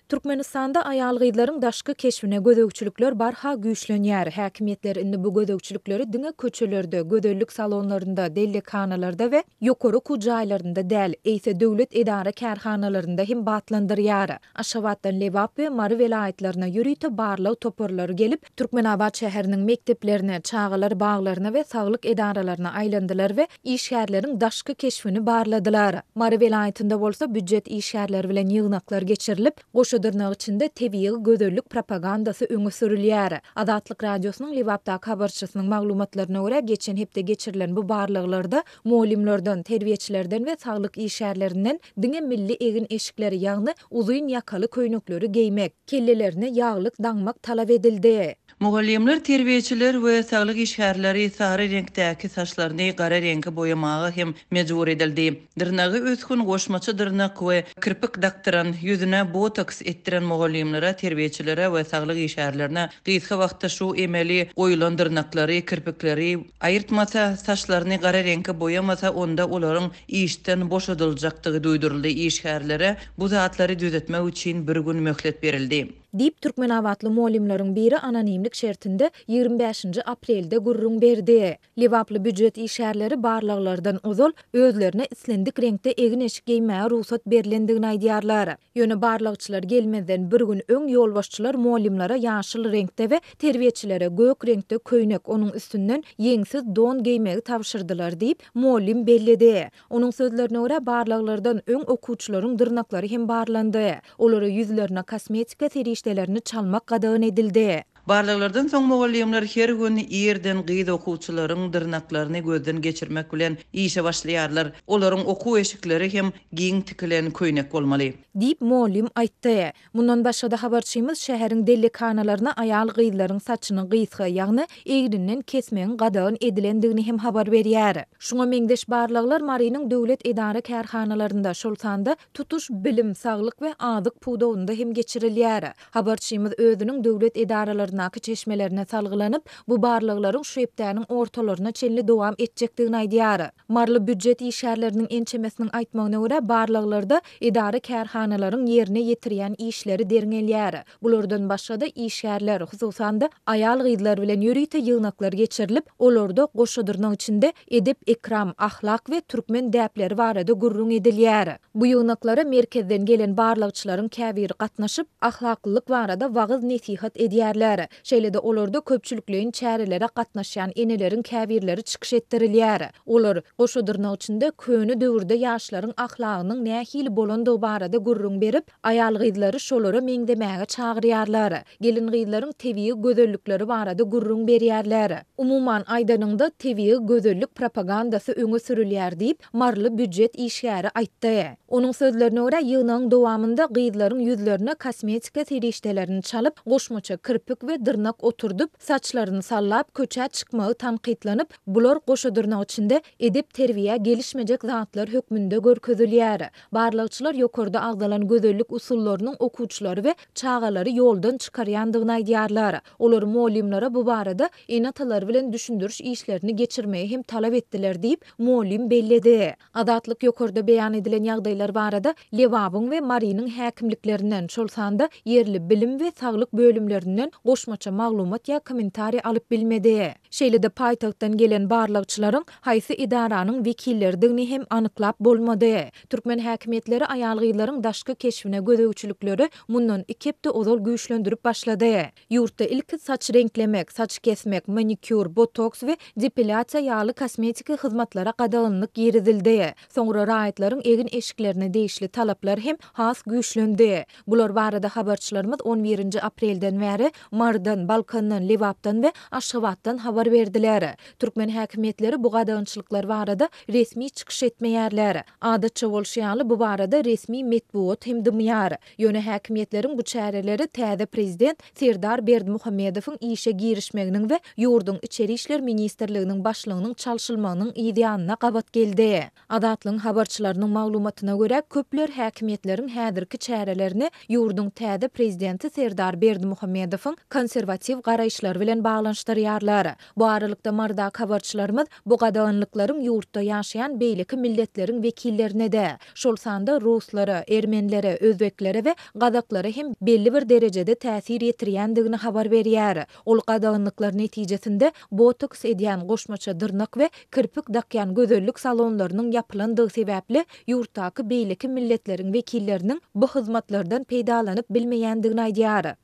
Türkmenistanda aýal-gyzlaryň daşky keşbine gözegçilikler barha güýçlenýär. Häkimiýetler indi bu gözegçilikleri diňe köçelerde, gözellik salonlarynda, dellekhanalarda we ýokary okuw jaýlarynda däl, eýse döwlet edara-kärhanalarynda hem batlandyrýar. Aşgabatdan Lebap we Mary welaýatlaryna ýörite barlag toparlary gelip, Türkmenabat şäheriniň mekdeplerine, çagalar baglaryna we saglyk edaralaryna aýlandylar we işgärleriň daşky keşbini barladylar. Mary welaýatynda bolsa býujet işgärleri bilen ýygnaklar geçirilip, goşa dyrnak içinde tebigy gözellik propagandasy öňe sürülýär. Azatlyk Radiosynyň Lebapdaky habarçysynyň maglumatlaryna görä, geçen hepde geçirilen bu barlaglarda mugallymlardan, terbiýeçilerden we saglyk işgärlerinden diňe milli egin-eşikleri, ýagny uzyn ýakaly köýnekleri geýmek, kellelerine ýaglyk daňmak talap edildi. Mugallymlar, terbiýeçiler we saglyk işgärleri sary reňkdäki saçlaryny gara reňke boýamaga hem mejbur edildi. Dyrnagy ösgün goşmaça dyrnak we kirpik dakdyran, ýüzüne botoks etdiren mugallymlara, terbiýeçilere we saglyk işgärlerine gysga wagtda şu emeli goýulan dyrnaklary, kirpikleri aýyrtmasa, saçlaryny gara reňke boýamasa, onda olaryň işden boşadyljakdygy duýduryldy. Işgärlere bu zatlary düzetmek üçin bir gün möhlet berildi. Diýip, türkmenabatly mugallymlaryň biri anonimlik şertinde 25-nji aprelde gürrüň berdi. Lebaply býujet işgärleri barlaglardan ozal özlerine islendik reňkde egin-eşik geýmäge rugsat berlendigini aýdýarlar. Ýöne barlagçylar gelmezden bir gün öň ýolbaşçylar mugallymlara ýaşyl reňkde we terbiýeçilere gök reňkde köýnek, onuň üstünden ýeňsiz don geýmegi tabşyrdylar diýip, mugallym belledi. Onuň sözlerine görä, barlaglardan öň okuwçylaryň dyrnaklary hem barlandy. Olara ýüzlerine kosmetika serişdelerini çalmak gadagan edildi. Barlaglardan soň mugallymlar her gün irden gyz okuwçylaryň dyrnaklaryny gözden geçirmek bilen işe başlaýarlar. Olaryň okuw eşikleri hem giň tikilen köýnek bolmaly. Diýip, mugallym aýtdy. Mundan başga-da habarçymyz şäheriň dellekhanalaryna aýal-gyzlaryň saçyny gysga, ýagny egrinden kesmegiň gadagan edilendigini hem habar berýär. Şuňa meňzeş barlaglar Marynyň döwlet edara-kärhanalarynda, şol sanda tutuş bilim, saglyk we azyk pudagynda hem geçirilýär. Habarçymyz özüniň döwlet edaralaryndaky çeşmelerine salgylanyp, bu barlaglaryň şu hepdäniň ortalaryna çenli dowam etjekdigini aýdýar. Maryly býujet işgärleriniň ençemesiniň aýtmagyna görä, barlaglarda edara-kärhanalaryň ýerine ýetirýän işleri derňelýär. Bulardan başga-da, işgärler, hususan-da, aýal-gyzlar bilen ýörite ýygnaklar geçirilip, olarda goşa dyrnak içinde edep-ekram, ahlak we türkmen däpleri barada gürrüň edilýär. Bu ýygnaklara merkezden gelen barlagçylaryň käbiri gatnaşyp, ahlaklylyk barada wagyz-nesihat edýärler. Şeýle-de olarda köpçülikleýin çärelere gatnaşýan eneleriň käbirleri çykyş etdirilýär. Olar, goşa dyrnak içinde, köne döwürde ýaşlaryň ahlagynyň nähili bolandygy barada gürrüň berip, aýal-gyzlary şolara meňzemäge çagyrýarlar. Gelin-gyzlaryň tebigy gözellikleri barada gürrüň berýärler. Umuman aýdanyňda, tebigy gözellik propagandasy öňe sürülýär diýip, maryly býujet işgäri aýtdy. Onuň sözlerine görä, ýygnagyň dowamynda gyzlaryň ýüzlerine kosmetika serişdelerini çalyp, goşmaça kirpik we dyrnak oturdyp, saçlaryny sallap, köçä çykmagy tankytlanyp, bular goşa dyrnak içinde edep-terbiýä gelişmejek zatlar hökmünde görkezilýär. Barlagçylar ýokarda agzalan gözellik usullarynyň okuwçylary we çagalary ýoldan çykarýandygyny aýdýarlar. Olar mugallymlara bu barada ene-atalary bilen düşündiriş işlerini geçirmegi hem talap etdiler diýip, mugallym belledi. Azatlyk ýokarda beýan edilen ýagdaýlar barada Lebabyň we Marynyň häkimliklerinden, şol sanda ýerli bilim we saglyk bölümlerinden goşmaça maglumat ýa kommentariý alyp bilmedi. Şeýle-de paýtagtdan gelen barlagçylaryň haýsy edaranyň wekilleridigini hem anyklap bolmady. Türkmen häkimiýetleri aýal-gyzlaryň daşky keşbine gözegçilikleri mundan iki hepde ozal güýçlendirip başlady. Ýurtda ilki saç reňklemek, saç kesmek, manikýur, botoks we depilýasiýa ýaly kosmetiki hyzmatlara gadaganlyk girizildi. Soňra raýatlaryň egin-eşiklerine degişli talaplar hem has güýçlendi. Bular barada habarçylarymyz on birinji aprelden bäri Marydan, Balkandan, Lebapdan we Aşgabatdan habar berdiler. Türkmen häkimiýetleri bu gadagançylyklar barada resmi çykyş etmeýärler. Adatça bolşy ýaly, bu barada resmi metbugat hem dymýar. Ýöne häkimiýetleriň bu çäreleri täze prezident Serdar Berdimuhamedowyň işe girişmeginiň we ýurduň Içeri işler ministrliginiň başlygynyň çalşylmagynyň yzýanyna gabat geldi. Azatlygyň habarçylarynyň maglumatyna görä, köpler häkimiýetleriň häzirki çärelerini ýurduň täze prezidenti Serdar Berdimuhamedowyň konserwatiw garaýyşlary bilen baglanyşdyrýarlar. Bu aralykda Marydaky habarçylarymyz bu gadaganlyklaryň ýurtda ýaşaýan beýleki milletleriň wekillerine-de, şol sanda ruslara, ermenilere, özbeklere we gazaklara hem belli bir derejede täsir ýetirýändigini habar berýär. Ol gadaganlyklar netijesinde botoks edýän goşmaça dyrnak we kirpik dakýan gözellik salonlarynyň ýapylandygy sebäpli ýurtdaky beýleki milletleriň wekilleriniň bu hyzmatlardan peýdalanyp bilmeýändigini aýdýar.